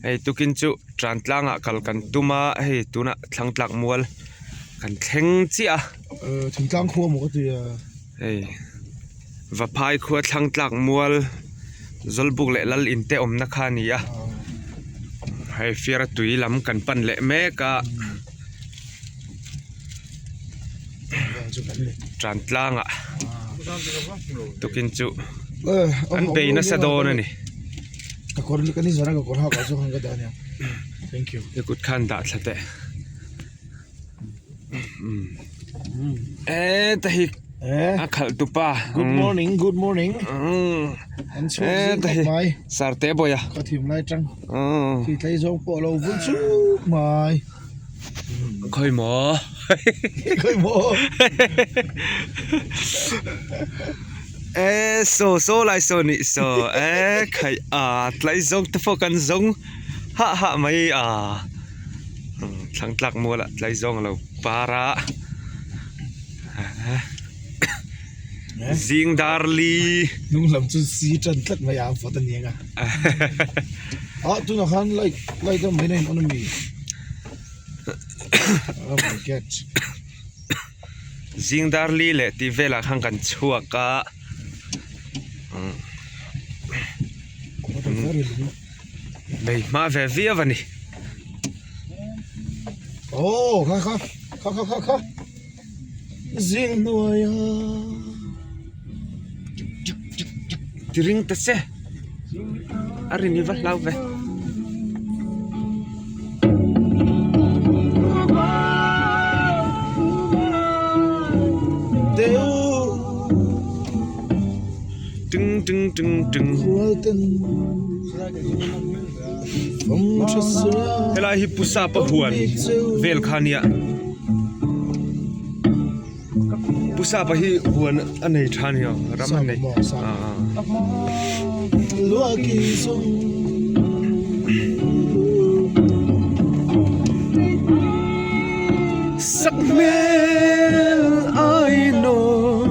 Hei tukin chu tan tlangah kal kan tum a hei tunah thlang tlak mual kan thleng chiah a. Thingtlang khua maw ka ti a. Hei Vaphai khua thlang tlak mual Zawlbuk leh Lal in te awmna kha a ni a. Hei fiara tui lam kan pan leh mek a. Tan tlangah tukin chu an bei nasa dawn a ni. I kut khan dah thla teh e ta hi a khalh tu pa good morning good morning an chhuak zing khawp mai sarte bawia ka thim lai tang khi tlei zawng pawh lo vul chuk mai Khawi maw? Khawi maw? E so so lai so ni so e khai a tlai zawng te pawh kan zawng hah hah mai a thlang tlak mual ah tlai zawng a lo par a zing dar li hnung lam chu si tan tlat mai a vawt a ni ang a ah tunah khan light light a mai na in on ami oh my god zing dar li leh tih velah khan kan chhuak a nei hma ve viau a ni oh kha kha kha kha kha kha Zing hnuaia Ti ring ta che a rin hi va hlau ve. Tung tung tung tung Helai hi Pu Sapa huan vel kha nia Pu Sapa hi huan a nei tha nia ram a nei Sakhmel ainawn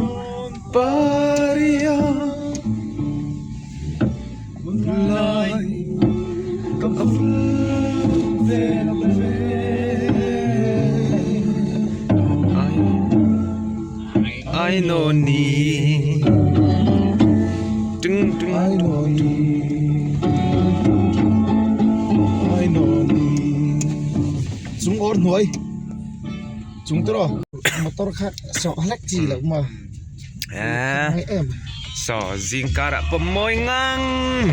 paria Chung awr hnuai chung te rawh motor kha sawh hlek chi loh maw. Saw zingkarah pawh mawi ngang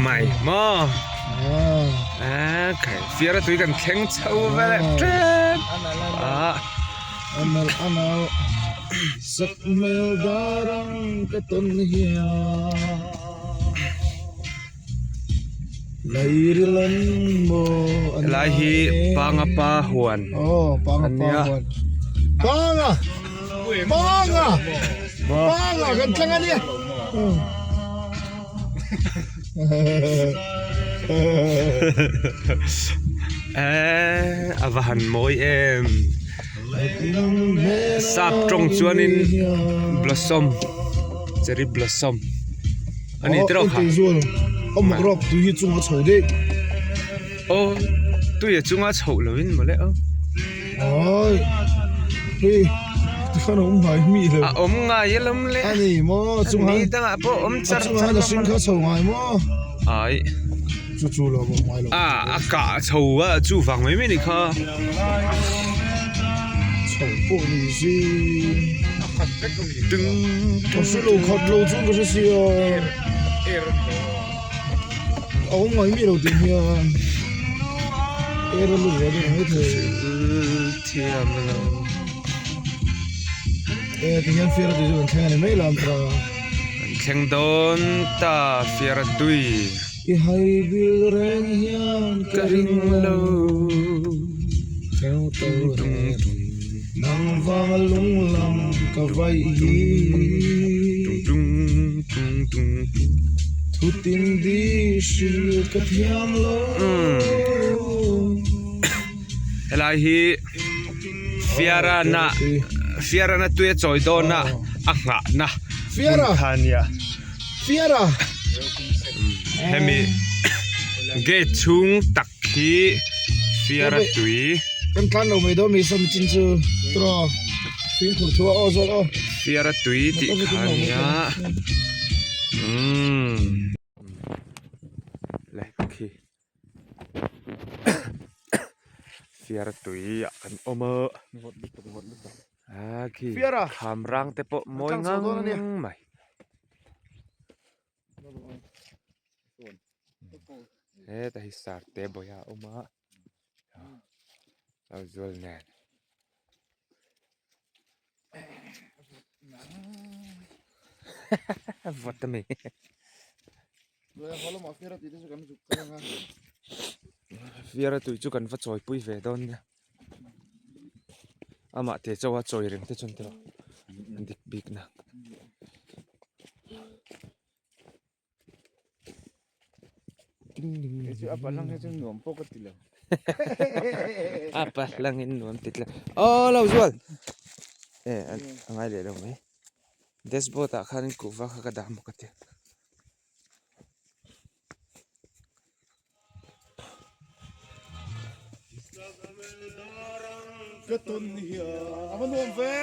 mai maw khai fiara tui kan thleng chho vel eh tep a anal anal sak hmel darang ka tawn hian lairilan maw helai hi panga pa huan aw panga pa huan panga panga panga kan thleng a nia eh a va han mawi em sap tawng chuanin blossom cherry blossom a ni tiraw kha tui hi chunga chho daih aw tui a chunga chhoh lovin mawle aw Oi hei tikhan a awm ngai mi lo a awm ngai alawm le a ni maw chungah ni dangah pawh awm char char chungah a hring kha chho ngai maw ai chu chu lo awm ngai lo a a kah chho a chu vang mai mai ni kha chho pawh ni si ka hre lo khat lo chu ka hre sia a awm ngai mi lo tih hian er a lut ve deuh mai thei thiam lo e ti hian fiara tui chu kan thleng a ni mai lam ta kan thleng dawn ta fiara tui i hai bil reng hian ka ring lo theo to nang vang a lung lam ka vai hi Thutin di hril ka thiam lo. Helai hi Fiarana Fiarana tui a chawi dawn a a nghahna Fiara kha nia Fiara hemi. Gate chhung tak hi fiara tui. Kan tlan lo mai dawn mi sawm chin chu tawh fimkhur thu a aw zawk aw. Fiara tui tih kha a nia. Umm. Le khi fiara tui ah kan awm a. A khi kham rang te pawh mawi ngang mai. Heta hi sarte bawih a awm a lo zual nen vawt a mi fiara tui chu kan va chawi pui ve dawn nia amah te chaw a chawi reng te chuan tiraw a dik bik na. A palangin nuam ti tlat aw lo zual e a ngai leh lo mai dashboard ah khanin kuhva kha ka dah maw ka ti. Ka tawn hian a va nuam ve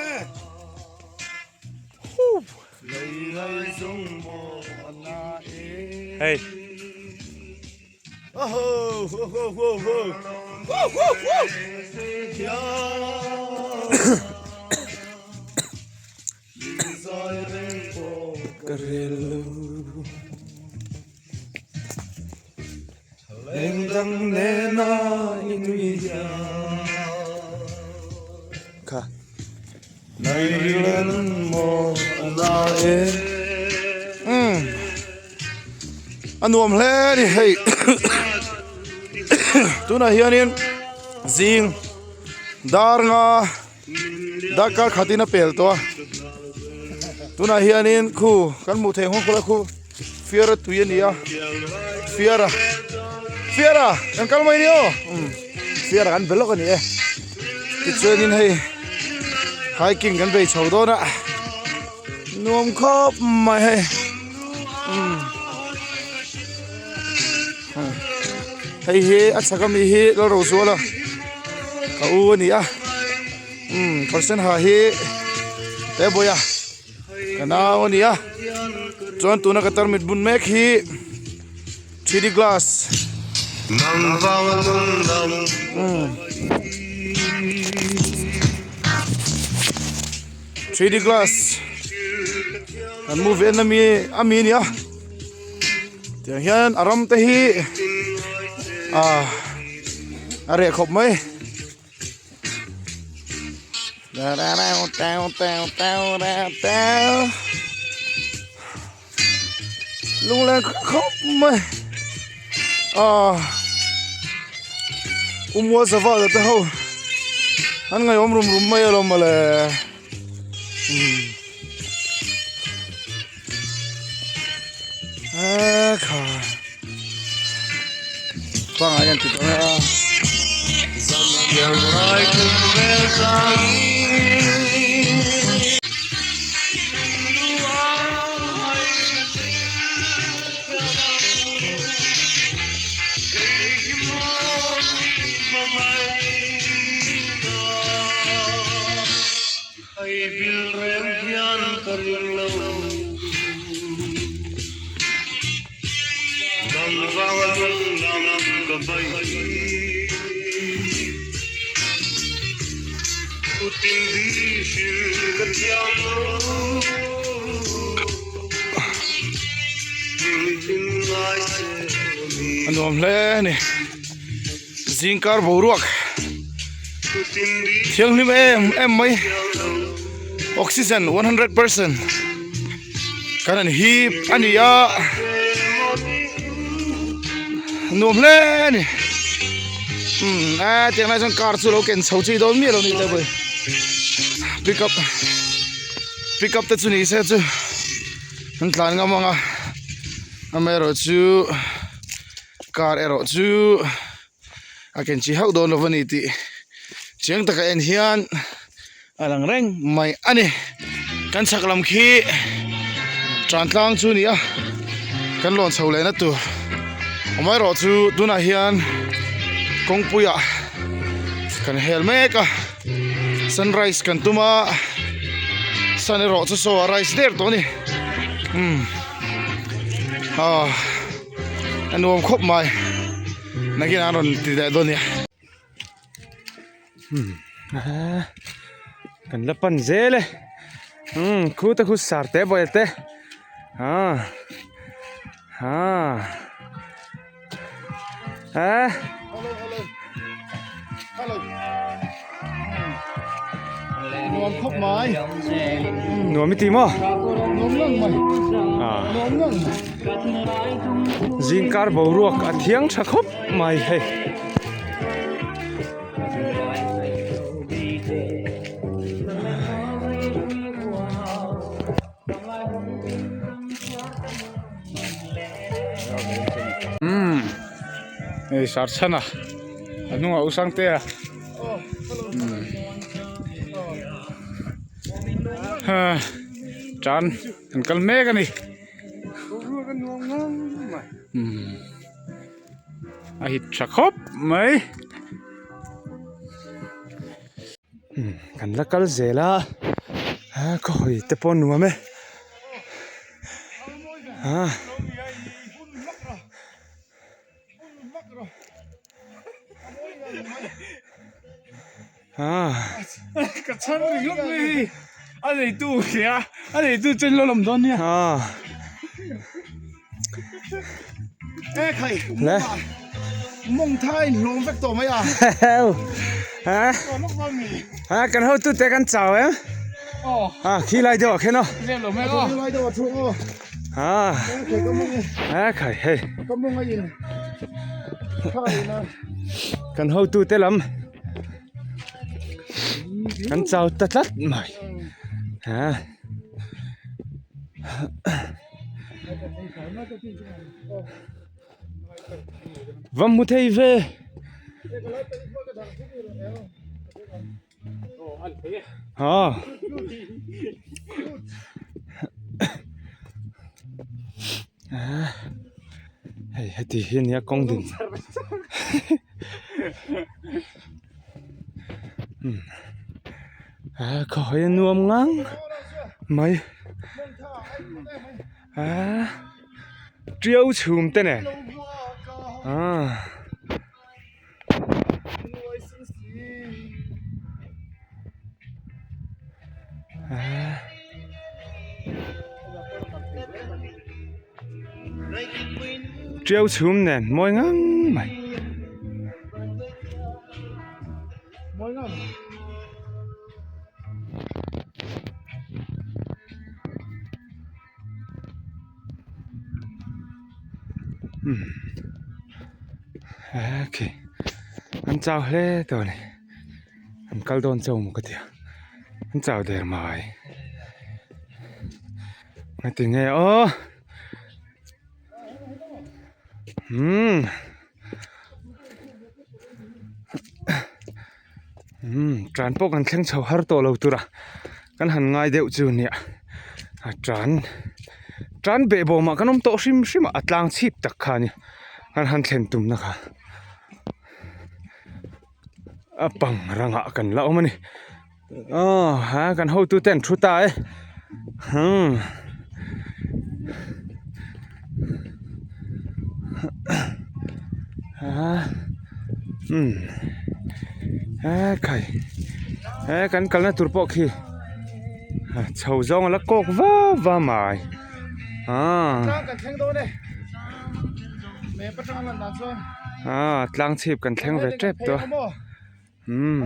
Hey Ka rel lo Lengdang nena i nui hian Kha A nuam hle a ni hei tunah hianin zing dar nga Darkar khatin a pel tawh a tunah hianin khu kan hmuh theih nghawk khawlai khu fiara tui a ni a fiara fiara kan kal mai ni aw umm fiara kan be lawk a ni e tichuanin hei hiking kan bei chho dawn a nuam khawp mai hei umm hei hi a chhak ami hi Lalrozuala ka u a ni a umm kawr sen ha hi Tebawia ka nau a ni a chuan tuna ka tarmit bun mek hi 3D glass umm 3D glass kan movie en ami ami a ni a. Tiang hian a ram te hi ah a reh khawp mai lunglen khawp mai ah umua zava te ho an ngaihawm rum rum mai alawm mawle. A nuam hle a ni zingkar boruak thianghlim em em mai oxygen 100% kan an hip a ni a nuam hle a ni umm a tiang lai chuan car chu lo ken chho chi dawn miah lo ni te pawh pick up pick up te chu ni se chu an tlan ngam ang a amaherawhchu car erawh chu. A ken chi hauh dawn lo a ni tih chiang taka en hian a lang reng mai a ni kan chhak lam khi tan tlang chu a ni a kan lawn chho lehna tur. Amaherawhchu tunah hian kawngpuiah kan hel mek a sunrise kan tum a sun erawh chu saw a rise der tawh a ni umm ah a nuam khawp mai nakinah an rawn ti leh dawn a nia. Kan la pan zel e umm khu te khu sar te bawih te ah ah eh nuam khawp mai nuam i ti maw nuam ngang mai nuam ngang mai zingkar boruak a thiang tha khawp mai hei. Umm hei sarchhana a hnungah u sangtea umm ha tan an kal mek a ni umm. A hit tha khawp mai. Kan la kal zel a khawi te pawh nuam e ah. Ka chhan ringawt mai hi a neitu hria a neitu chen lo lawm dawn nia. E khai mawng tha in hlawm vek tawh mai a. Ha kan hotu te kan chau em. Ha khi lai deuh ah khen aw. Khi lai deuh ah thu aw. Ha e khai hei. Ka mawng a in tha in a. Kan hotu te lam. Kan chau ta tlat mai ha va hmu thei ve ha hei heti hi ania kawng din a khaw hi a nuam ngang mai a tiau chhum te nen ah. Tiau chhum nen mawi ngang mai. Okay an chau hle tawh a ni an kal dawn chauh maw ka ti a an chau der mai ngatinge aw umm umm tan pawh kan thleng chho har tawh lo tur a kan han ngai deuh chu nia a tan tan behbawm ah kan awm tawh hrim hrim a a tlang chhip tak kha a ni kan han thlen tum na kha a pang rangah kan la awm a ni aw ha kan hotu te an thu ta e umm. Umm hekhai he kan kalna tur pawh khi chho zawng a la kawk va va mai aaa aaa tlang chhip kan thleng ve tep tawh a umm.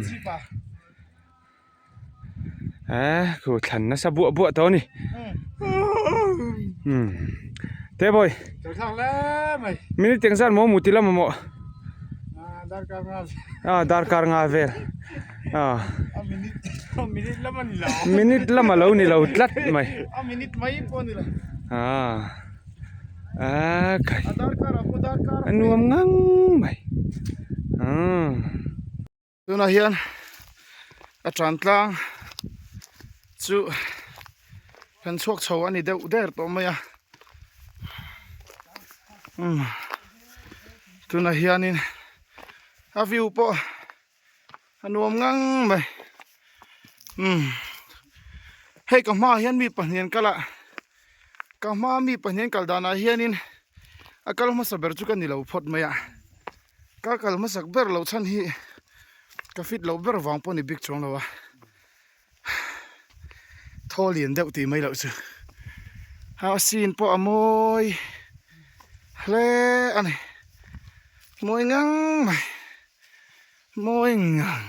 Eh khu thlan nasa buah buah tawh a ni umm te bawi minute eng zat maw mu ti la mamawh ah darkar nga vel ah minute lam a lo ni lo tlat mai ah ah khai a nuam ngang mai umm. Tunah hian a tan tlang chu kan chhuak chho a ni deuh der tawh mai a umm. Tunah hianin a view pawh a nuam ngang mai umm hei ka hmaah hian mi pahnih an kal a ka hmaa mi pahnih an kal danah hianin a kal hmasa ber chu ka ni lo phawt mai a ka kal hmasak ber loh chhan hi ka fit loh ber vang pawh a ni bik chuang lo a. Thaw lian deuh tih mai loh chu a scene pawh a mawi hle a ni mawi ngang mai mawi ngang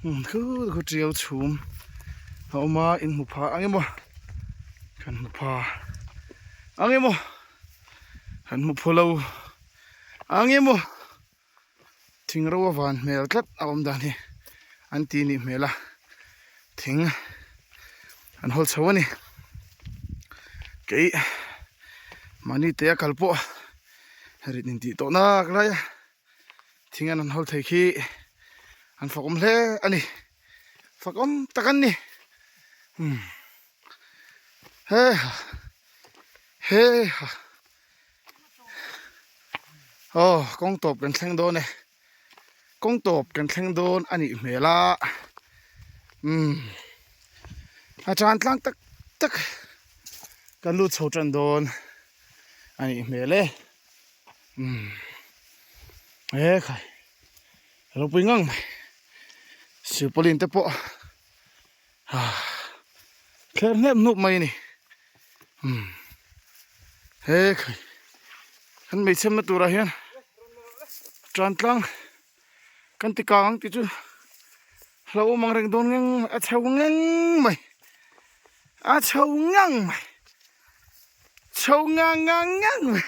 hmun khu khu tiau chhum a awm a in hmu pha ang emaw kan hmu pha ang emaw kan hmu phaw lo ang emaw. Thing ro a van hmel tlat a awm dan hi an ti nih hmel a thing an hawl chho a ni kei mahni te a kal pawh rit intih tawh nak lai a thing an han hawl thei khi an fakawm hle a ni fakawm tak an ni umm he ha he ha. Aw kawng tawp kan thleng dawn e kawng tawp kan thleng dawn a nih hmel a umm a tan tlang tak tak kan lut chho tan dawn a nih hmel e umm he khai a lo pui ngang mai silpaulin te pawh thler hnep hnup mai a ni umm he khai kan hmeichhe na turah hian tan tlang kan ti kang ang tih chu hlo awm ang reng dawn ngang mai a chho ngang mai a chho ngang mai chho ngang ngang ngang mai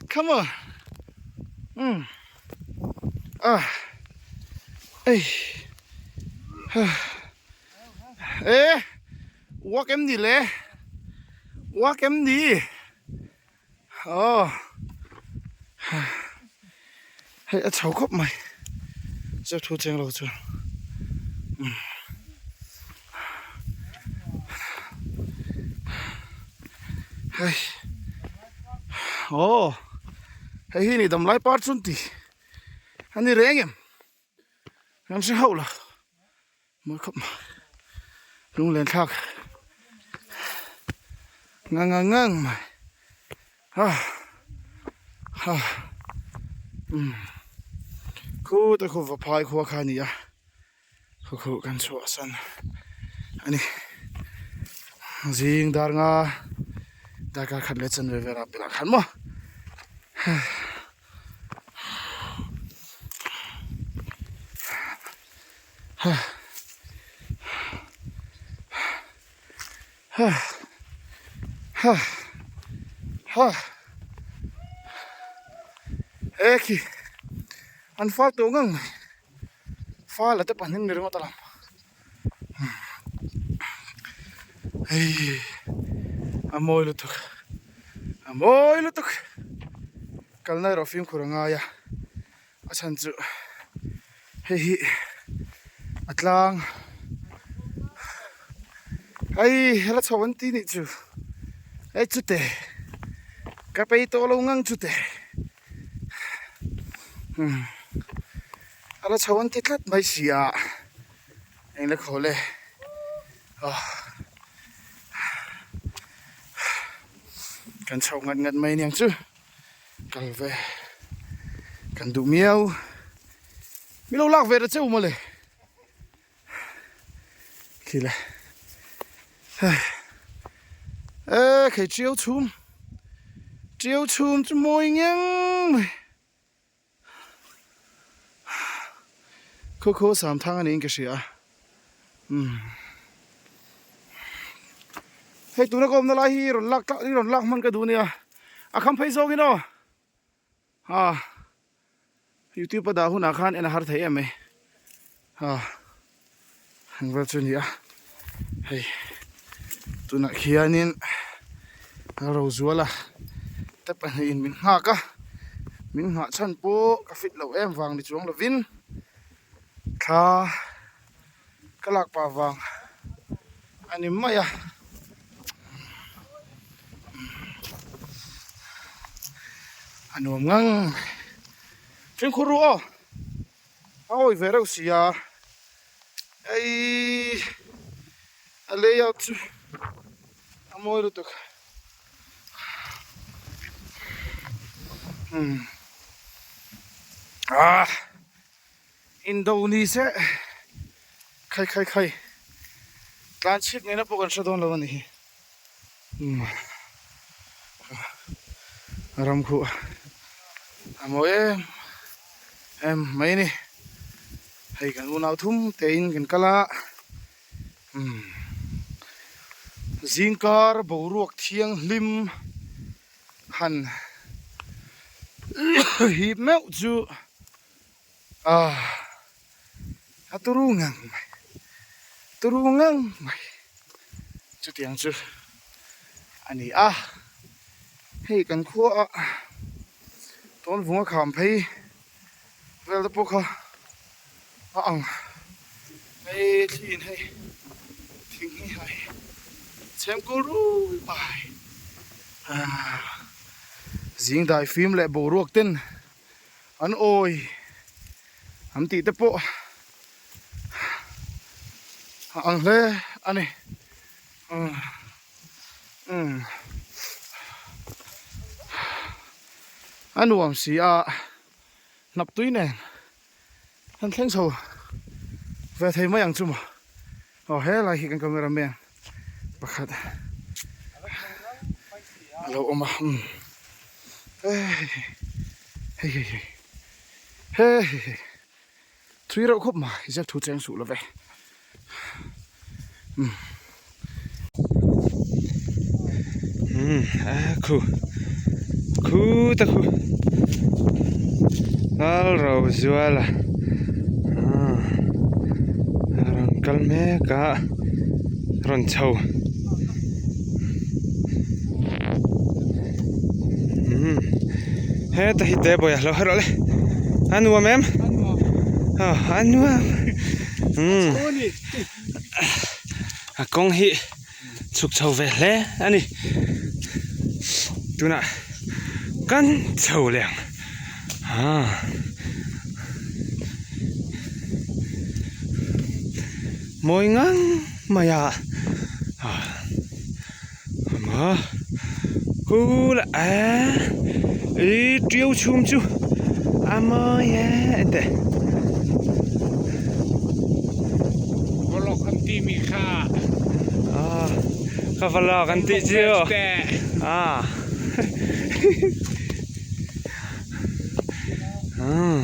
Come on. Um. Ah. Ei. E. Walk em ni le. Walk em ni. Oh. Hei a chho khawp mai. Zep thu cheng lo chuan. Um. Hei. Aw hei hi ni damlai par chun tih a ni reng em kan hre hauh lo mawi khawp mai lunglen thlak ngang ngang ngang mai a ha umm khutah khu vaphai khua kha a ni a. Khaw khaw kan chhuah san a ni zing dar nga darkar khat leh chanve velah pelh ah khan maw he khi an fal tawh ngang mai. Fala te pahnih ni ringawt a lang hei a mawi lutuk a mawi lutuk kalna erawh fimkhur a ngai a a chhan chu hei hi a tlang hei hela chho an ti nih chu hei chute ka pei tawh lo ngang chute. A la chho an ti tlat mai si a eng la khawl e aw kan chho ngat ngat mai aniang chu kal ve kan duh miau mi lo lak ve ta cheu mawle khi le hei e khei tiau chhum tiau chhum chu mawi ngang mai khaw khaw sam thang a niin ka hria a umm hei tuna ka awmna lai hi rawn lak tlak rawn lak hman ka duh a nia a kham phei zawk in aw. Ha youtube a dah hunah khan en a har thei em mai ha ang vel chu a ni a hei tunah khianin a ro zual a te pahnihin min nghak a min nghah chhan pawh ka fit loh em vang ni chuang lovin thla ka lak pah vang a ni mai a. A nuam ngang mai. Fimkhur ru aw. A awi ve reuh sia. Ei a layout chu a mawi lutuk. Umm ah indo ni se khai khai khai tlan chhit ngei na pawh kan hre dawn lo a ni hi umm ram khuh a mawi em em mai a ni hei kan unau thum te in kan kal a umm zingkar boruak thianghlim han hip meuh chu ah a turu ngang mai turu ngang mai chutiang chu a ni a hei kan khua ah tawnvunga kham phei vel te pawh kha a ang hei thli in hei thing hi hai chhem kul rui mai ah zing dai fim leh boruak ten an awi an tih te pawh a ang hle a ni umm a nuam si a hnap tui nen kan thleng chho ve thei mai ang chu maw aw helai hi kan camera man pakhat a lo awm a umm hei hei hei hei hei hei thui reuh khawp mai zep thu cheng suh lo ve umm. Umm a khu khu ta khu lal ro zual a ah a rawn kal mek a rawn chho umm heta hi te bawiha lo harawh le a nuam em aw a nuam umm. A kawng hi chhuk chho ve hle a ni tunah kan chho leh ang haa mawi ngang mai a ah kul a ih tiau chhum chu a mawi e enteh. Vawlawk an tih mi kha. Ah ka vawlawk an tih chu. Ah. Ah.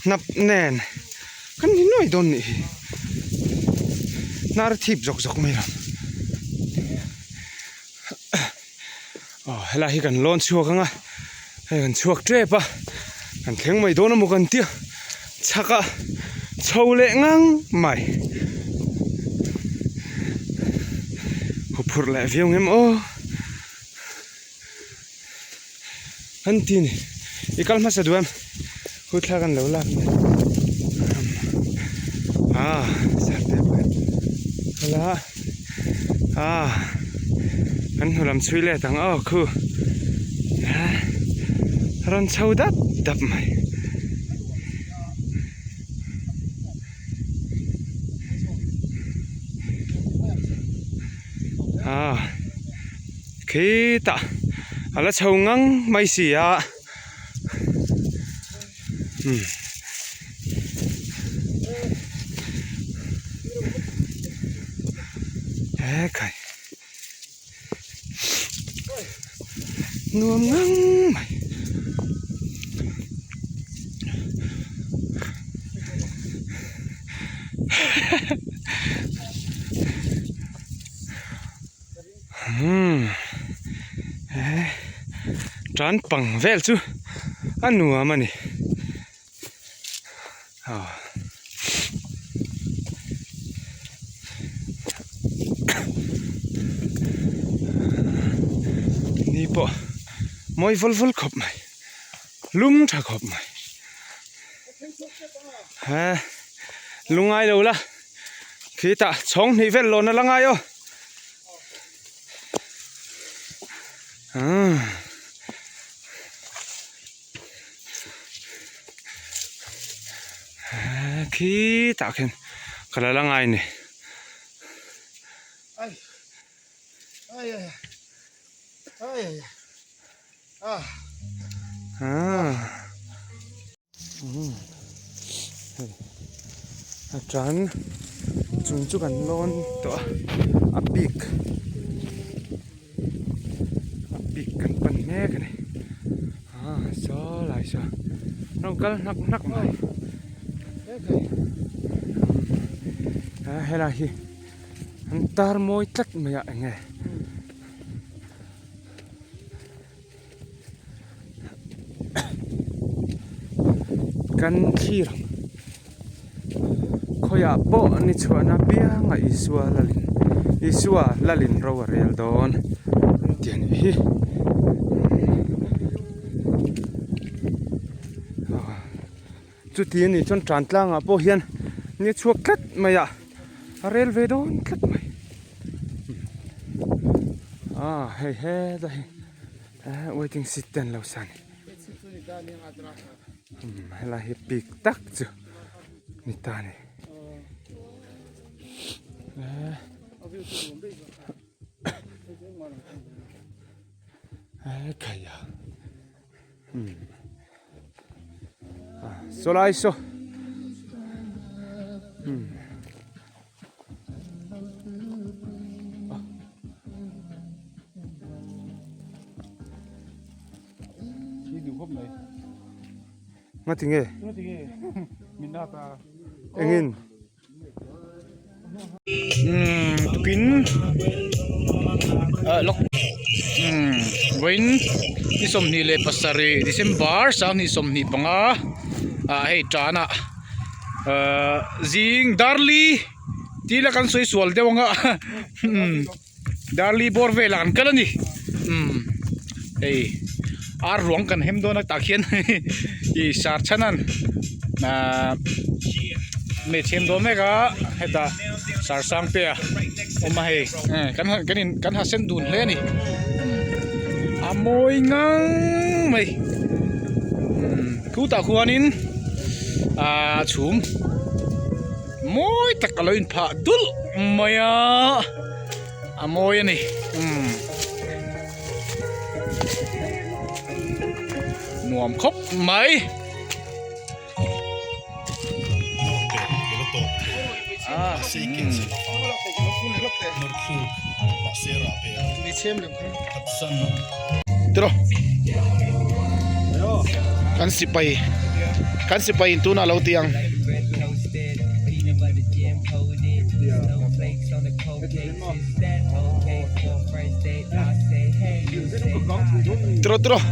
Hnap nen kan ni nuai dawn nih hi hnar thip zawk zawk mai lo aw helai hi kan lawn chhuak ang a hei kan chhuak tep a kan thleng mai dawn emaw kan tia chhak a chho leh ngang mai huphurh leh viau ngem aw. An ti ni i kal hmasa duh em hu thla kan lo lak nia ah sir te pawh hian hala ah kan hnu lam chhui let ang aw khu rawn chho dap dap mai. Ah khitah a la chho ngang mai si a umm hekhai nuam ngang mai. Umm eh tan pang vel chu a nuam a ni aw. Ni pawh mawi vul vul khawp mai lum tha khawp mai he lungai lo la. Khi. Khitah chhawng hnih vel lawn a la ngai aw. Umm. Khitah khian ka la la ngai ni. A tan chung chu kan lawn tawh a a bik a bik kan pan mek a ni ah saw lai saw lo kal hnak hnak mai ah helai hi an tar mawi tlat mai a eng nge. Kan thlir ang khawiah pawh ni chhuahna piangah Isua lalin Isua lalin ro a rel dawn an ti a nih hi chuti a nih chuan tan tlangah pawh hian ni chhuak tlat mai a a rel ve dawn tlat mai. Ah hei heta hi eh waiting seat te an lo sa a ni umm helai hi peak tak chu ni ta a ni eh eh khai a umm ah saw lai saw umm. Nga ti nge? Nga ti nge? Min na ta. Engin? Um tukin ah lok um vawiin ni 27 December 2025 ah hei tan ah. Ahh zing darli tih ila kan sawi sual deuh ang a darli bawr velah kan kal a ni umm hei ar ruang kan hem dawn a tah khian ih sar chhan an ahh hmeichhe an dawn mek a hetah sar sang te a awm a hei kan han kan in kan ha sen dun hle a ni a mawi ngang mai umm. Khutah khuanin ahh chhum mawi tak a lo inphah dulh mai a a mawi a ni umm nuam khawp mai. Tiraw kan sipai kan sipai in tunah lo ti ang. Tiraw tiraw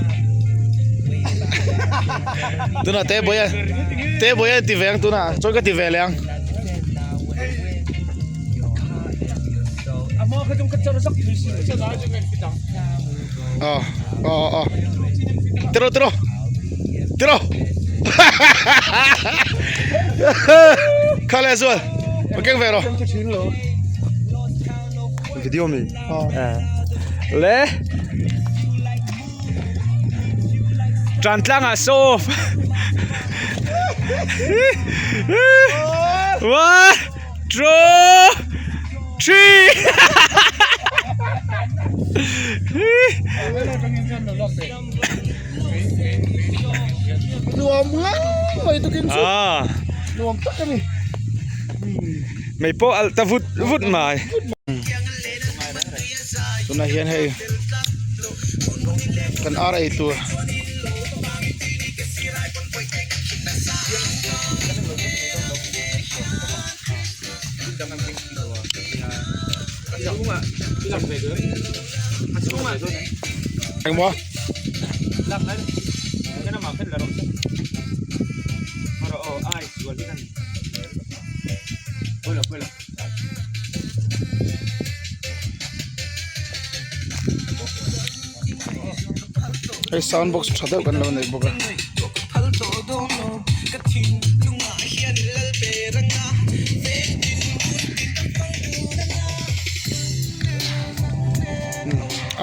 tunah te bawih a te bawih a ti ve ang tunah chuan ka ti ve leh ang. Ờ ờ ờ tiro tiro tiro khale zual ma keng ve ro video mi le tran tlang ah show off one two three Nuam ngang mai tukin chu nuam tak a ni. Mei pawh alh ta vut vut mai. Tunah hian hei kan ar ei tur. Engmaw? Hei sound box tha deuh kan lo nei bawk a.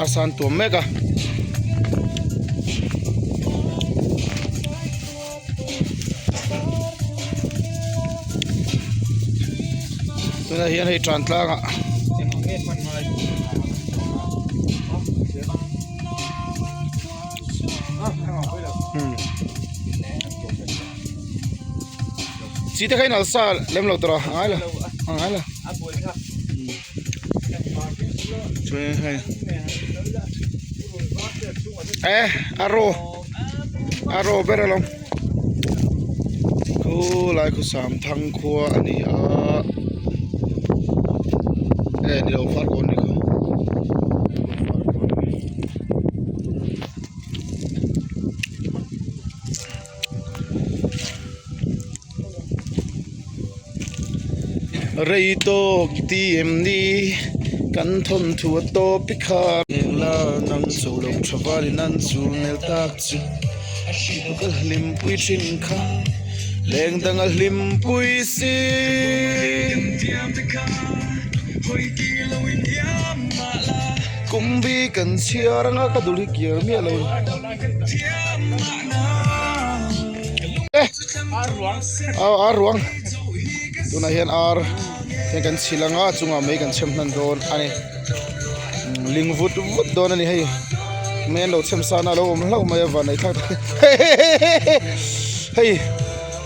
Arsa an tuam mek a. Tunah hian hei tan tlangah Chi te kha in alsa lem lo tawh a ngai lo a ngai lo chuan hei e a raw a raw ber alawm khulai khu samthang khua a ni a e ni lo farkawn a ni kha. Rei tawk ti em ni kan thawnthu a tawp i kha. Engla nang cho lo tha valin an chu nel tak chu ka hlimpui thin kha leng dang a hlimpui si. Kum bi kan chhiar anga ka dul hi kiar miah lo. Aw ar ruang tunah hian ar hian kan chhilh anga a chungah mei kan chhem hnan dawn a ni ling vut vut dawn a ni hei mei an lo chhem san a lo awm hlauh mai a van ei thlak hei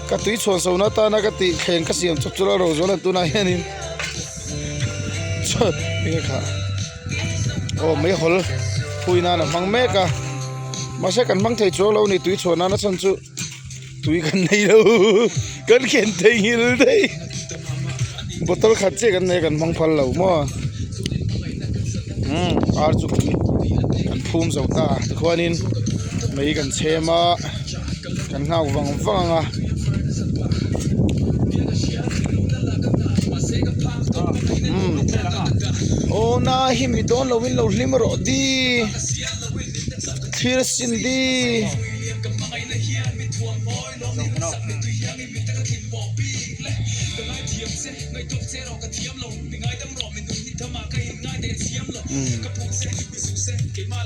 ka tui chhuan so na atana ka tih thleng ka siam chawp chu la ro zual a tunah hianin enge kha aw meihawl phui nan a hmang mek a mahse kan hmang thei chuang lo a ni tui chhuah nana chhan chu tui kan nei lo kan khen thei nghil daih bottle khat chiah kan nei a kan hmang phal lo maw umm ar chu kan phum zo ta tikhuanin mei kan chhem a kan nghak vang vang ang a. Umm aw na hi mi dawn lo in lo hlim rawh di thlir sin di.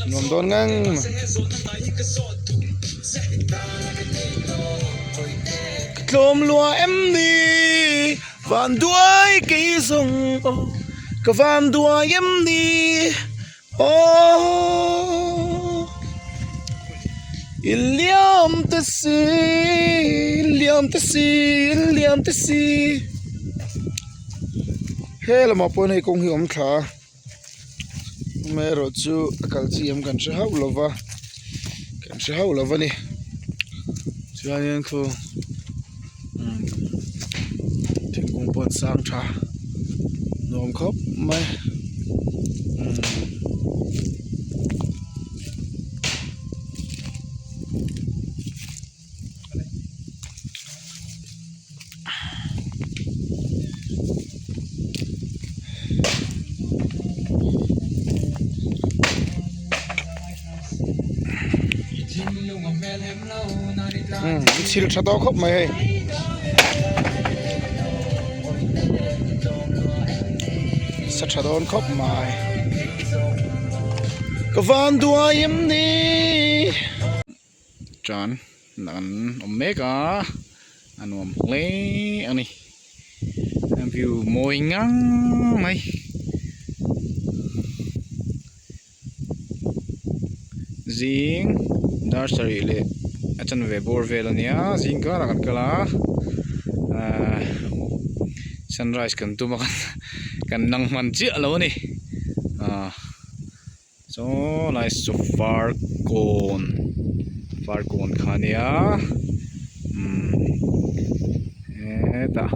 Nuam dawn ngang Ka tlawm lua em ni van duai kei zawng aw ka van duai em ni aw I liam te si i liam te si i liam te si he lamah pawh hian hei kawng hi a awm thla a. Amaherawh chu a kal chi em kan hre hauh lova kan hre hauh lova ni chuanin khu umm thingkung pawh an sang tha nuam khawp mai umm. Umm thil tha tawh khawp mai hei sa tha dawn khawp mai ka van duai em ni. Tan an awm mek a a nuam hle a ni a view mawi ngang mai zing dar sarih leh a chanve bawr vel a nia zing karah kan kal a ahh sunrise kan tum a kan nang hman chiah lo a ni ahh. Saw lai saw farkawn farkawn kha a nia umm hetah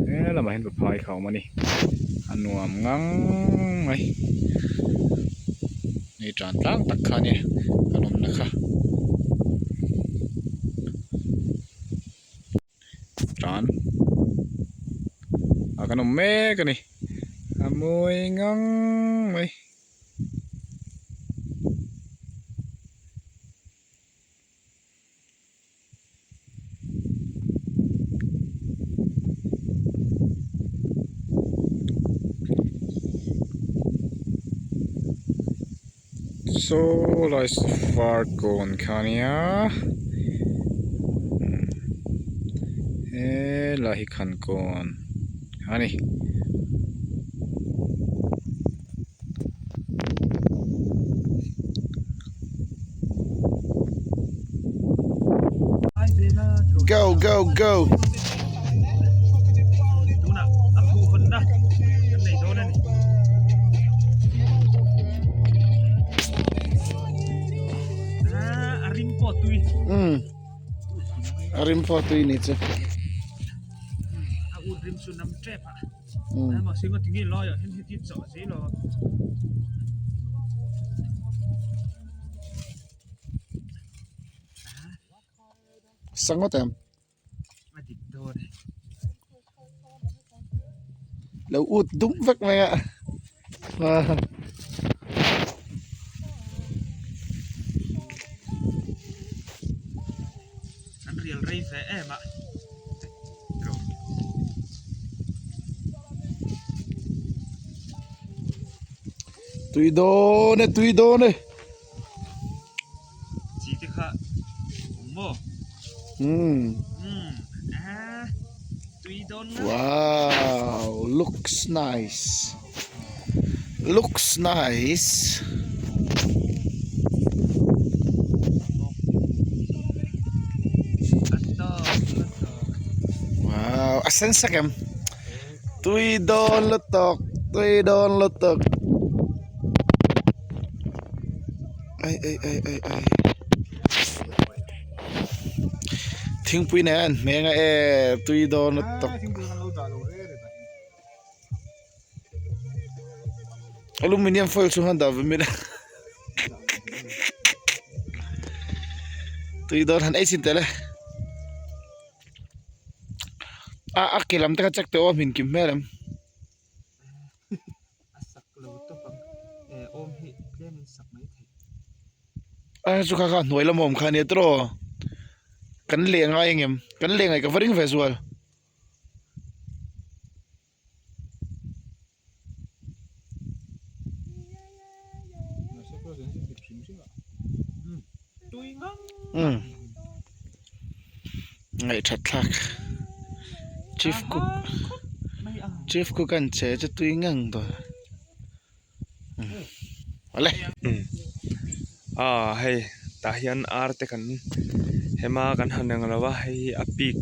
he lamah hian paphai kha a awm a ni a nuam ngang mai hei tan tlang tak kha a nia kan awmna kha. Tan ah kan awm mek a ni a mawi ngang mai. Saw lai farkawn kha ania helai hi khankawn a ni. Go go go. Um a rim pawh tui ni chu. Sangawt em? Lo ut dum vek mai a. An rial rei ve em a. Tui dawn e tui dawn e. Chi te kha awm maw? Umm. Umm a tui dawn nga. Wow looks nice looks nice. Wow a sen sak em tui dawn lutuk tui dawn lutuk ai ai ai ai ai thingpui nen a an hmeng a e tui dawn lutuk. Aluminium foil chhung han dah ve mai la tui dawn han ei chhin tel e a a ke lam te kha check teh aw a hmin kim hmel em. A chu kha kha hnuai lamah awm kha ania tawh aw kan leh ngai ang em kan leh ngai ka va ring ve zual. Ngaihthat thlak chief cook chief cook an che chu tui ngang dawn awle. Aaa hei tah hian ar te kan hema kan han ang lo a hei a pik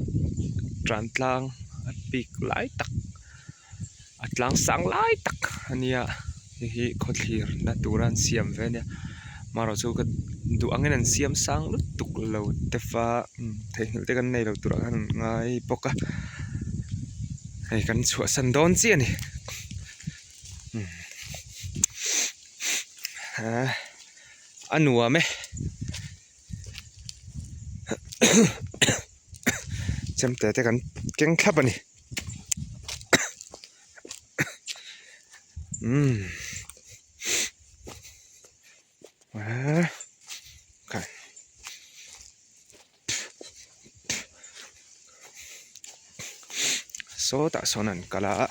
tan tlang a pik lai tak a tlang sang lai tak a nia hei hi khawthlir na tura an siam ve a nia marawh chu ka duh angin an siam sang lutuk lo te fa theihnghilh te kan nei lo turah khan an ngai bawk a hei kan chhuahsan dawn chiah a ni. A nuam e chemte te kan keng thlap a ni umm sawtah sawn an kal a.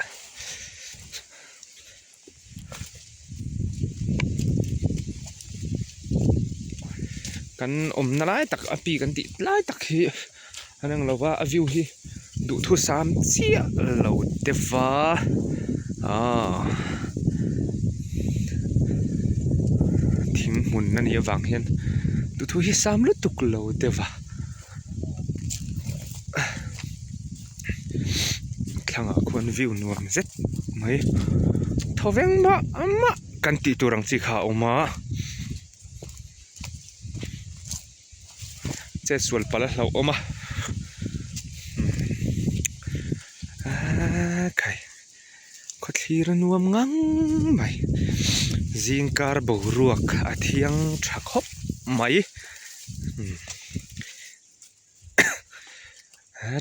Kan awmna lai tak a pi kan tih lai tak hi a lang lo va a view hi duhthusam chiah lo deuh va aaa thing hmun a nih avang hian duhthu hi sam lutuk lo deuh va thlangah khuan view nuam zet mai thawveng mah mah kan tih tur ang chi kha a awm a. Chet sual palh a hlauh awm a aaa khai khawthlir a nuam ngang mai zing kar boruak a thiang tha khawp mai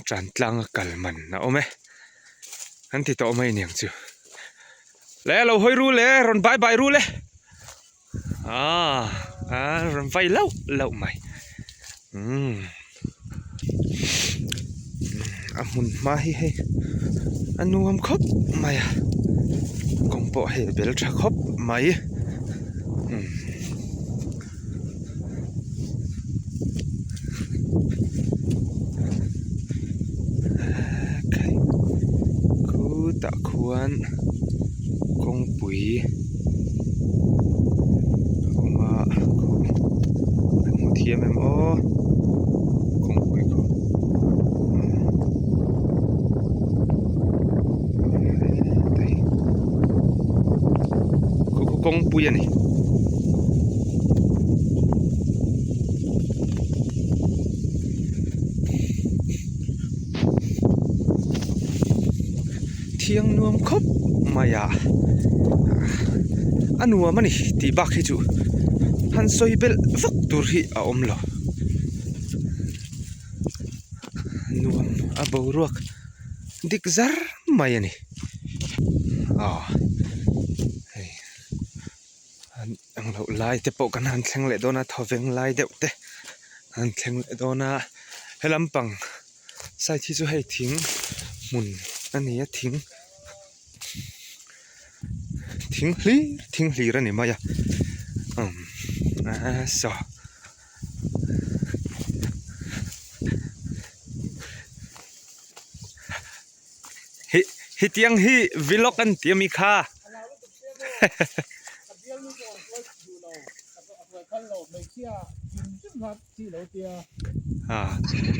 tan tlang a kal man a awm e an ti tawh mai aniang chu le lo hawi ru le rawn bye bye ru le. Aaa a rawn vai lauh lauh mai umm a hmun hma hi hei a nuam khawp mai a kawng pawh hei a bel tha khawp mai umm. khuan kawngpui a awm a kan hmu thiam em aw kawngpui khu hetlai khu khu kawngpui a ni. Thiang nuam khawp mai a a nuam a ni tih bak hi chu han sawi belh vak tur hi a awm lo nuam a boruak dik zar mai a ni aw hei englo lai te pawh kan han thleng leh dawn a thawveng lai deuh te an thleng leh dawn a he lampang side hi chu hei thing hmun a ni a thing thing hlir thing hlir a ni mai a umm saw. Hi hetiang hi vlog an ti ami kha.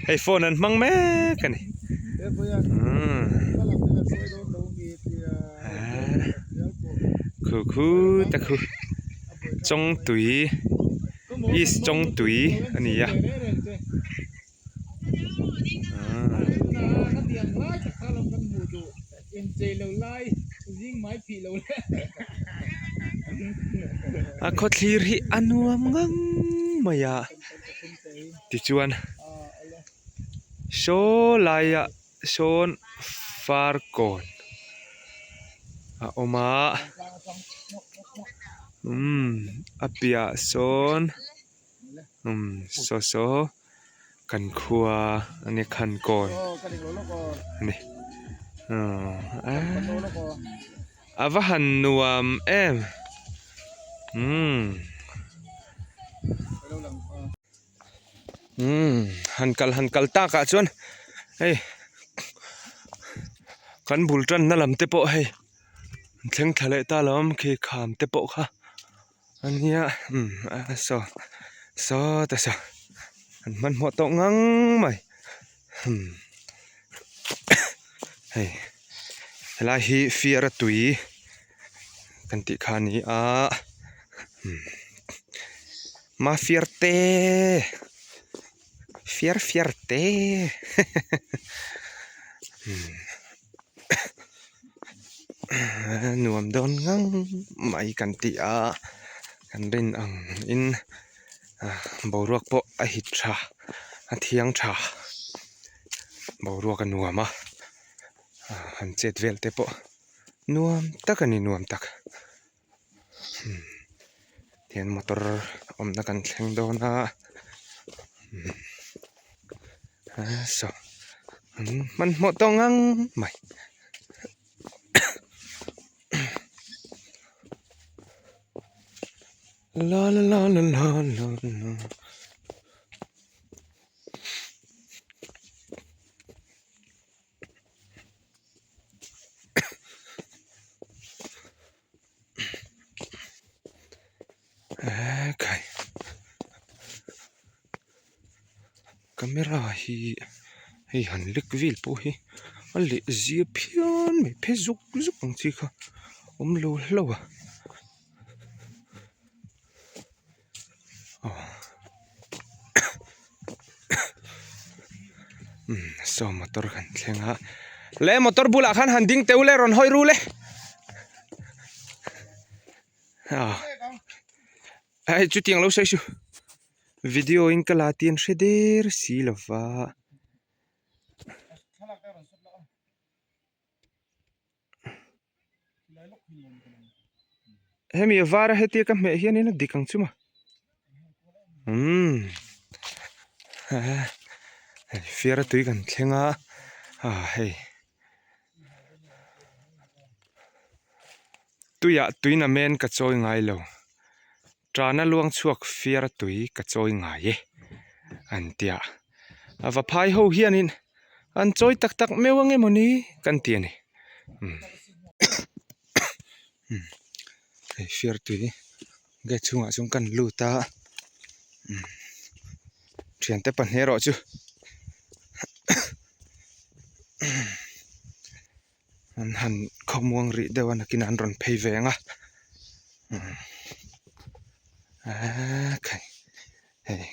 Hei phone an hmang mek a ni. Khu khu ta khu Chawngtui East Chawngtui a ni a. A khawthlir hi a nuam ngang mai a tichuan saw laiah sawn farkawn a awm a umm a piahah sawn. Umm saw saw kan khua a ni khankawn a ni a va han nuam em umm umm han kal han kal tak ah chuan hei kan bul tanna lam te pawh hei thleng thla leh ta lo a khi kham te pawh kha. Ania umm a saw saw ta saw an hmanhmawh tawh ngang mai umm hei helai hi fiara tui kan tih kha a ni a umm mafiar te fiar fiar te umm. Nuam dawn ngang mai kan ti a kan rin ang in boruak pawh a hit tha a thiang tha boruak a nuam a han chet vel te pawh nuam tak a ni nuam tak tihian motor awmna kan thleng dawn a saw hmanhmawh tawh ngang mai. La la la la la la la. Ekhai camera hi hei han lek vel pawh hi a leh zia phian mai phe zuk zuk ang chi kha awm lo hlauh a. Saw motor kan thleng a le motor bulah khan han ding teuh le rawn hawi ru le ah hei chutiang lo sawi suh video in ka la tih an hre der si lova. Hemi a var a hetia ka hmeh hianin a dik ang chu maw umm hei fiara tui kan thleng a ah hei tuiah tui na men ka chawi ngai lo tana luang chhuak fiara tui ka chawi ngai e an tia a va phai ho hianin an chawi tak tak meuh ang emawni kan ti a ni umm. Umm hei fiar tui gate chhungah chuan kan lut a umm thiante pahnih erawh chu an han khawmuang rih deuh a nakinah an rawn phei ve ang a umm eee khai hei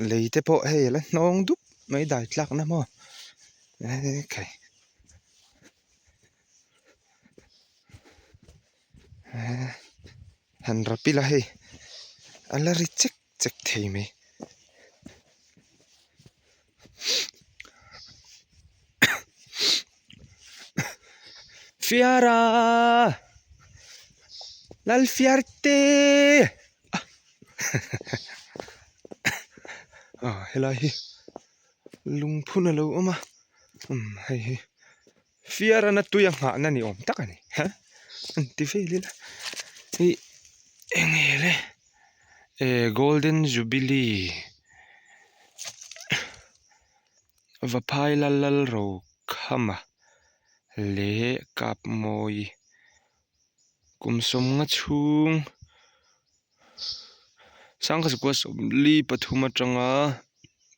lei te pawh hei a la hnawng dup mai dai tlak na maw eee khai. Han rap ila hei a la ri chek chek thei mai. Fiara Lalfiarte aw helai hi lungphun a lo awm a umm hei hi. Fiarana tui a nghahna ni awm tak a ni ha an ti vel ila ih eng nge le eh golden jubilee vaphai lal lal ro khama leh kap mawi kum sawmnga chhung sangha zakua sawmli pathum atanga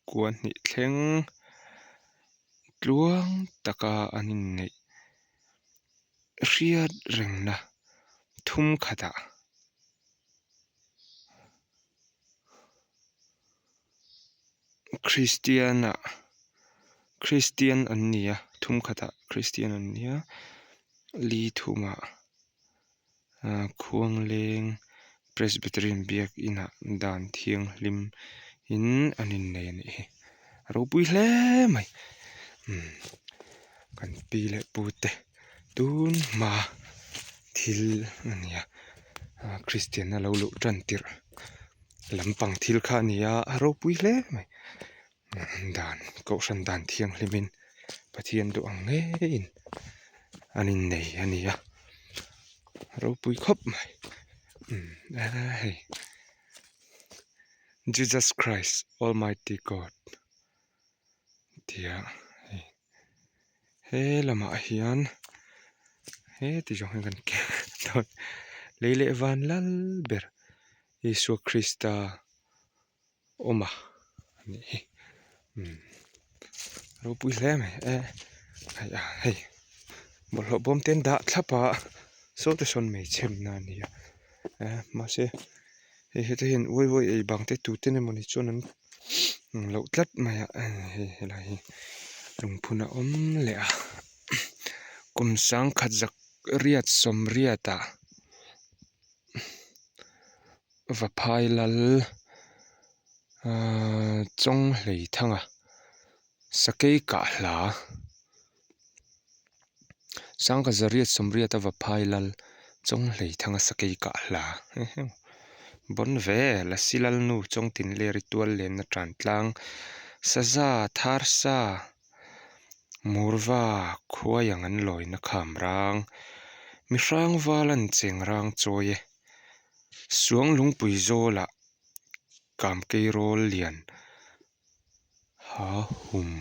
kua hnih thleng. Tluang taka an inneih hriat rengna thum khatah Kristian-ah Kristian an ni a thum khatah Kristian an ni a li thumah Khuangleng Presbyterian biakinah dan thianghlim in an innei a nih hi a ropui hle mai umm kan pi leh pu te tun hma thil a ni a Kristianna lo luh tan tirh lampang thil kha a ni a a ropui hle mai dan kohhran dan thianghlimin Pathian duh ang ngeiin an innei a ni a ropui khawp mai umm hei Jesus Christ Almighty God tia hei he lamah hian heti zawng hian kan dawn lei leh van lal ber Isua Krista. Awm a nih hi umm ropui hle mai e hei a hei bawlhhlawh bawm te an dah thlap a saw te sawn mai chhem na a ni a eh mahse hei heta hian uai uai ei bang te tute emaw ni chuan an loh tlat mai a hei helai hi lungphun a awm leh a kum sangkhat zak riat sawmriat ah. Vaphai lal ahh Chawnghlei thanga sakei kah hla Sangha zariat sawmriata Vaphai lal Chawnghlei thanga sakei kah hla bawn ve Lasi lalnu Chawngtinleri tual lenna tan tlang saza tharsa Murva khuai ang an lawina kham rang mihrang val an cheng rang chawi e. Suang lungpui zawlah kamkei rawl lian ha hum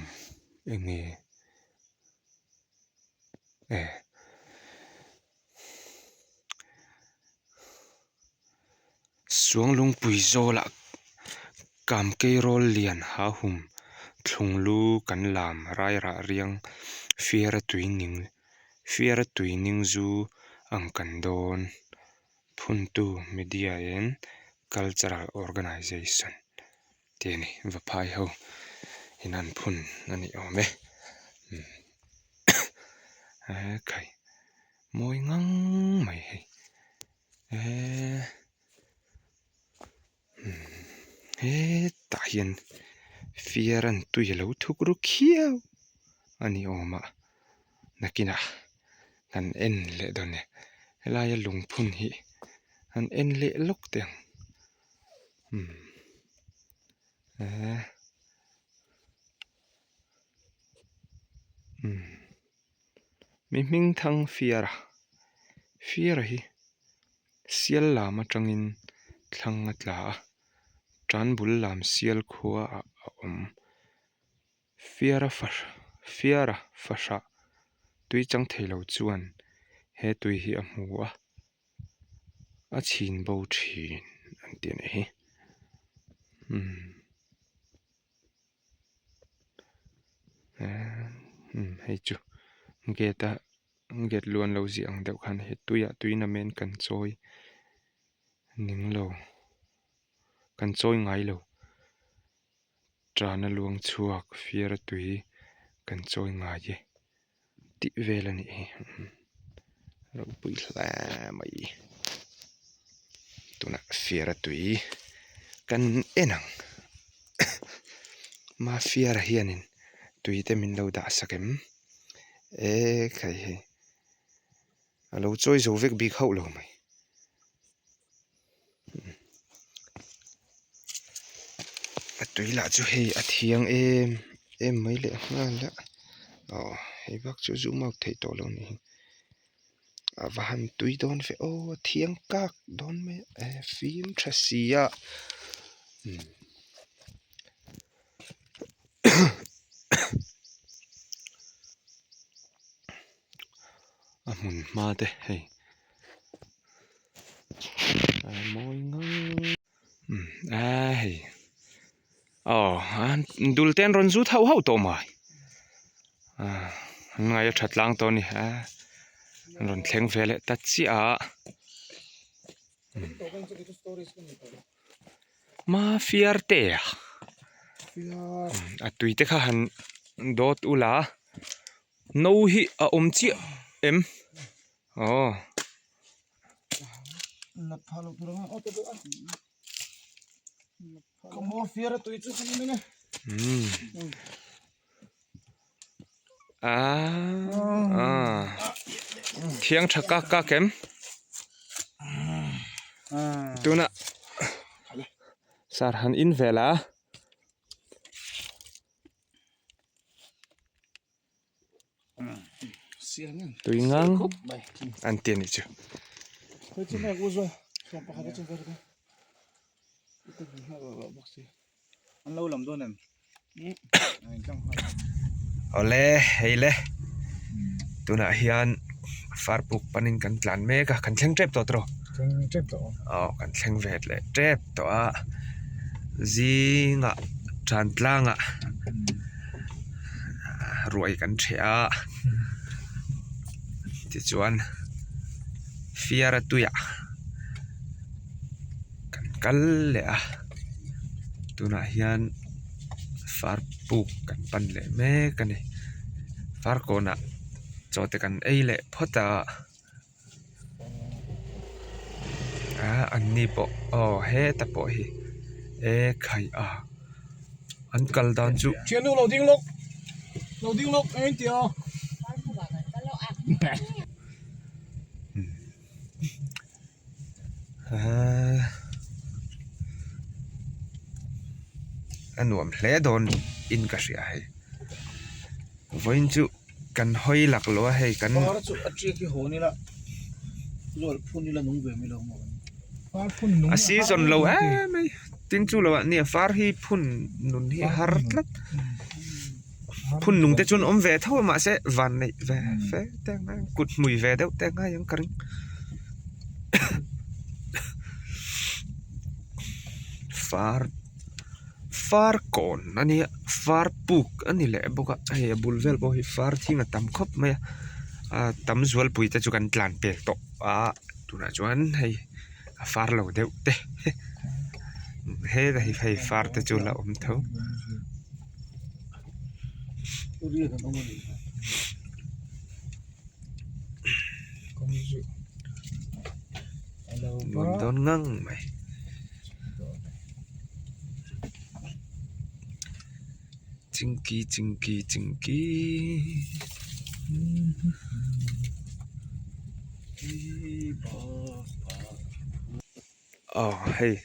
eng nge e Suang lungpui zawlah kamkei rawl lian ha hum thlung lu kan lam rairah riang fiara tui ning fiara tui ning zu ang kan dawn. Phuntu Media and Cultural Organization te a ni Vaphai ho in an phun a ni awm e eee khai mawi ngang mai hei eee hetah hian fiar an tui a lo thuk ru khiau a ni awm a nakinah kan en leh dawn e helaia lungphun hi an en leh lawk teh ang umm eee umm mi hming thang fiara fiara hi sial lam atangin thlang a tla a tan bul lam sial khua ah a awm. Fiara fiara fahrah tui chang thei lo chuan he tui hi a hmu a. A chhin bo thin an tih a nih hi umm umm hei chu gate a gate lu an lo ziah ang deuh khan he tuiah tui namen kan chawi ning lo kan chawi ngai lo tana luang chhuak fiara tui kan chawi ngai e. Tih vel a nih hi ropui hle mai tunah fiara tui kan en ang mafiara hianin tui te min lo dah sak em ekhai hei a lo chawi zo vek bik hauh lo mai. A tui lah chu hei a thiang em em mai leh nghal a aw hei bak chu zoom out theih tawh lo a ni hi a va han tui dawn ve aw a thiang kak dawn mai a e fim tha si a umm. A hmun hma te hei. A mawi ngang umm a hei aw dul te an rawn zut hauh hauh tawh mai ah an ngai a tha tlang tawh a ni a an rawn thleng ve leh ta chiah a mafia te a a tui te kha han dawt ula no hi a awm chiah em. Aw. Aaa thiang tha kak kak em tunah sar han in vel a. Tui ngang an ti a nih chu. Awle hei le tunah hian farpuk panin kan tlan mek a kan thleng tep tawh tawh aw kan thleng ve leh tep tawh a zingah tan tlangah. Ruai kan ṭheh a tichuan fiara tuiah kan kal leh a tunah hian farpuk kan pan leh mek a ni farkawnah chaw te kan ei leh phawt a. Ah an ni pawh aw heta pawh hi e khai a an kal dan chu. Thiannu lo ding lawk lo ding lawk eng tia. A nuam hle dawn in ka hria hei vawiin chu. Kan hawi lak lo a hei kan. Par chu a tiak hi hawn ila zual phun ila nung ve mai lo maw. Par phun nung a season lo em mai tin chu lo ah nia far hi phun nun hi a har tlat phun nung te chuan awm ve tho a mahse van neih ve fe te ang a kut hmui ve deuh te ang a ang ka ring far. Far kawn a nia far puk a ni leh bawk a hei a bul vel pawh hi far thing a tam khawp mai a ah tam zualpui te chu kan tlan pel tawh a tunah chuan hei a far lo deuh te heta hi hei far te chu la awm tho. Nuam dawn ngang mai. Chingki chingki chingki aw hei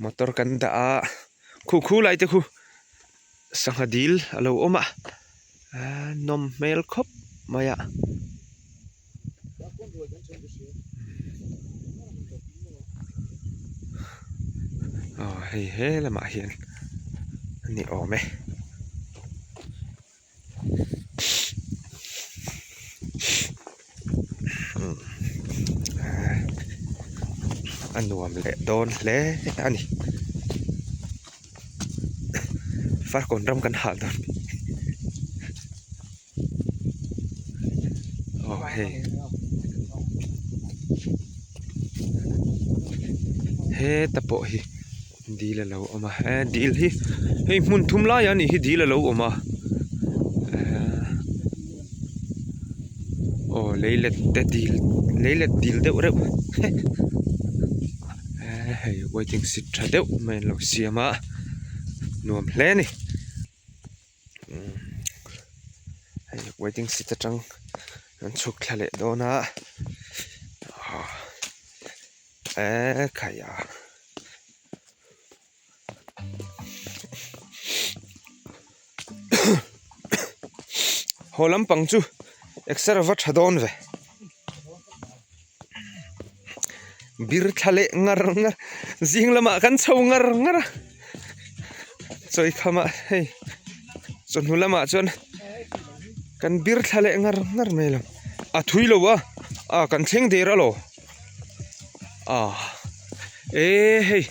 motor kan dah a khu khu lai te khu sangha dil a lo awm a nawm hmel khawp mai a. Aw hei he lamah hian a ni awm e. A nuam leh dawn hle a ni. Farkawn ram kan hal dawn aw hei heta pawh hi dil a lo awm a he dil hi hei hmun thum lai a nih hi dil a lo awm a aw leilet te dil leilet dil deuh reuh hei waiting seat tha deuh mai an lo siam a nuam hle a ni hei waiting seat atang an chhuk thla leh dawn a eee khai a. Haw lampang chu exer a va tha dawn ve bir thla leh ngar ngar zing lamah kan chho ngar ngar a chawi khamah hei chawhnu lamah chuan kan bir thla leh ngar ngar mai lo a thui lo a a kan thleng der alaw a e hei.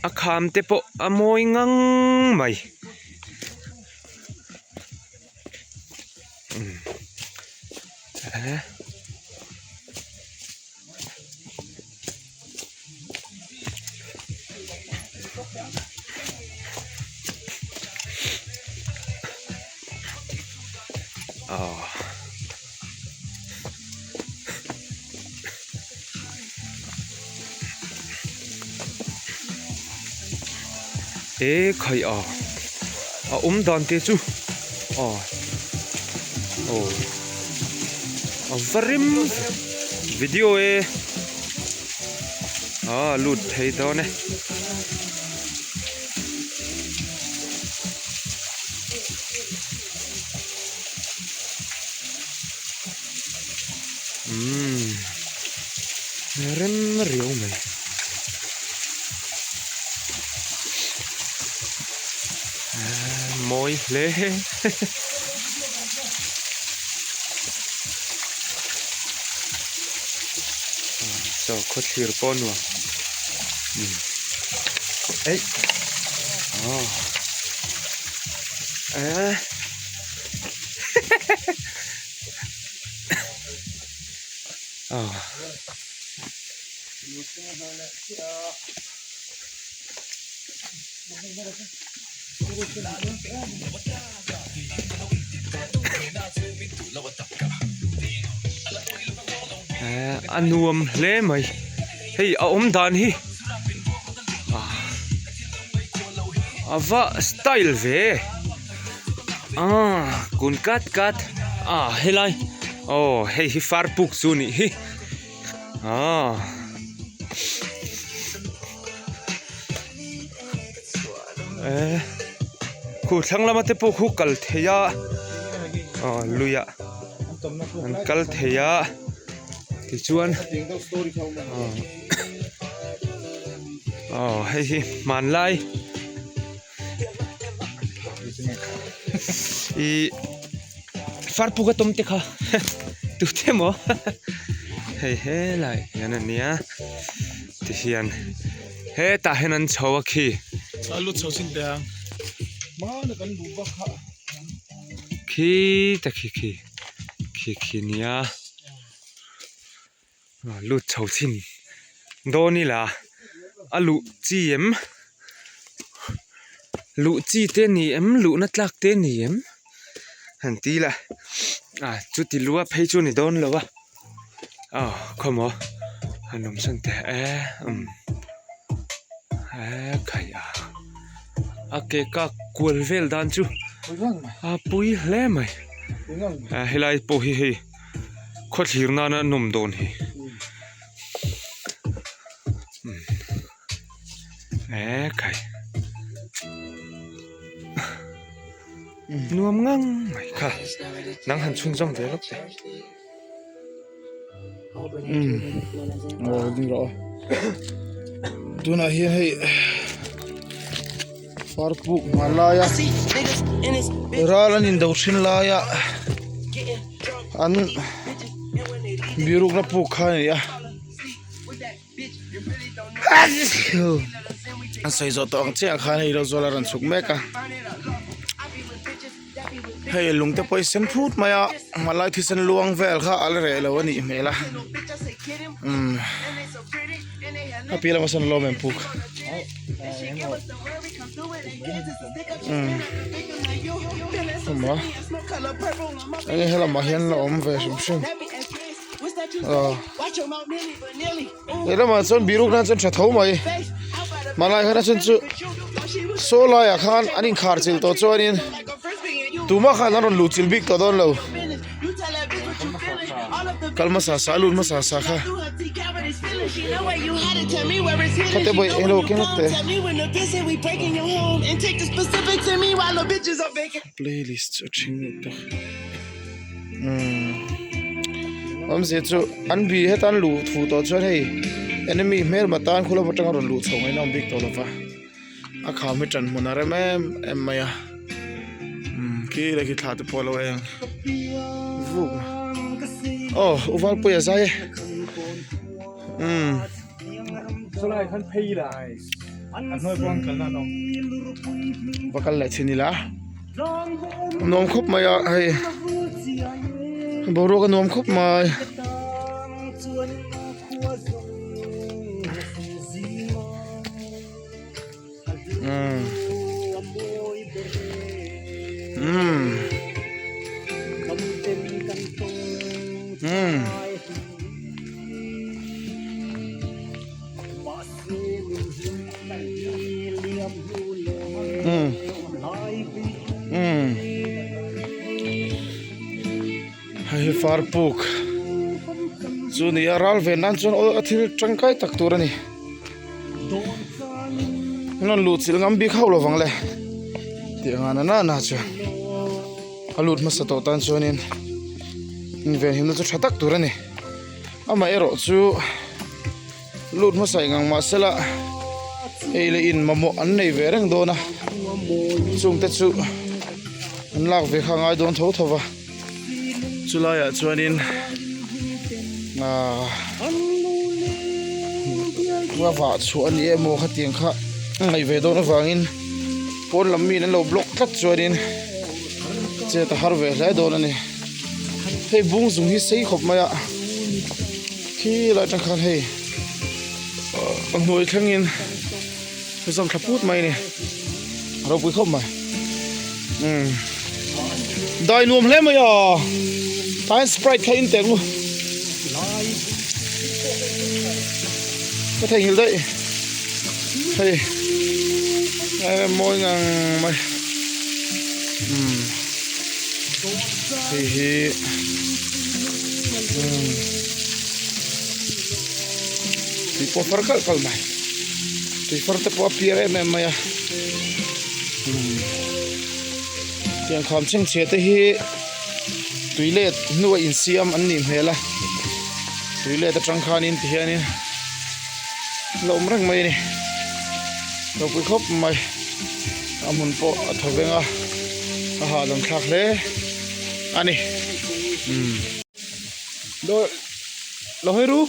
A kham te pawh a mawi ngang mai aw. E khai a a awm dan te chu a aw a va rem video e a lut thei dawn e. Umm rem riau mai mawi hle saw khawthlir pawh a nuam eih aw eh. A nuam hle mai hei a awm dan hi a va style ve. Ah kun kat kat ah helai aw hei hi far puk chu nih hi ah eh khu thlang lama te pawh khu kal thei a aw luiah an kal thei a tichuan aw hei hi hmanlai. Ihh farpuk a tawm te kha tute maw hei helai hian a nia tihian hetah hian an chho a khi khi ta khi khi khi khi nia lut chho chhin dawn ila a luh chi em luh chi te ni em luhna tlak te ni em han ti ila ah chuti lua phei chu a ni dawn lo a aw khawmaw han awm sawn teh e umm e khai a a ke kak kual vel dan chu a pui hle mai helai pawh hi hei. Khaw thlir nana an awm dawn hi ekhai nuam ngang mai kha nang han chhunzawm ve lawk teh. Aw ding rawh tunah hian hei Parpuk hman laia ral an indo thin laia an birukna puk kha a ni a. An sawi zawh tawh ang chiah khan hei Rozuala rawn chhuk mek a hei lung te pawh hi sen phut mai a hmanlai thisen luang vel kha a la reh lo a nih hmel a umm a piah lamah sawn lawm em puk umm awm a enge helamah hian la awm ve hrim hrim aw. Lehlamah chuan biruk nan chuan tha tho mai hmanlai khan a chhan chu saw laiah khan an inkhar chilh tawh chuanin tumah khan an rawn luh chilh bik tawh dawn lo kal hmasa sa a lut hmasa sa kha khate bawih eng lo keng teh playlist chu a then leh tawh umm awmzia chu an bi heta an luh thu tawh chuan hei enemy hmelma tan khu lam atanga rawn luh chho ngaihna awm bik tawh lo va a kham hi ṭan hmun a rem em em mai a umm khi leh khi thla te pawh a lo eng vuk aw u Valpuia zai e umm. Va kal leh chhin ila nuam khawp mai a hei boruak a nuam khawp mai. Umm umm umm. Umm umm hei hi far puk chu ni a ral ven nan chuan aw a thil tangkai tak tur a ni an rawn luh chilh ngam bik hauh lo vang le tih ang a na na chuan a lut hmasa tawh tan chuanin invenhimna chu tha tak tur a ni amaherawh chu. Lut hmasa eng ang mahsela ei leh in mamawh an nei ve reng dawn a chungte chu an lak ve kha a ngai dawn tho tho va chulaiah chuanin ahh a vah chhuah a ni emaw khatiang kha a ngaih ve dawn avangin pawn lam miin an lo block tlat chuanin chet a har ve hle dawn a ni hei bung zung hi sei khawp mai a. Khi lai atang khan hei a hnuai thlengin zawm thla put mai a ni a ropui khawp mai umm dai nuam hle mai a tah hian sprite kha in teh ngu ka theihnghilh daih hei mawi ngang mai umm. Hei hi umm tui pawh far kalh kalh mai tui far te pawh a piar em em mai a umm tiang kham chhengchhia te hi tui let hnua insiam an nih hmel a tui let atang khanin ti hianin la awm reng mai a ni ropui khawp mai. A hmun pawh a thaw veng a a hahdam thlak hle a ni umm lo hawi ru.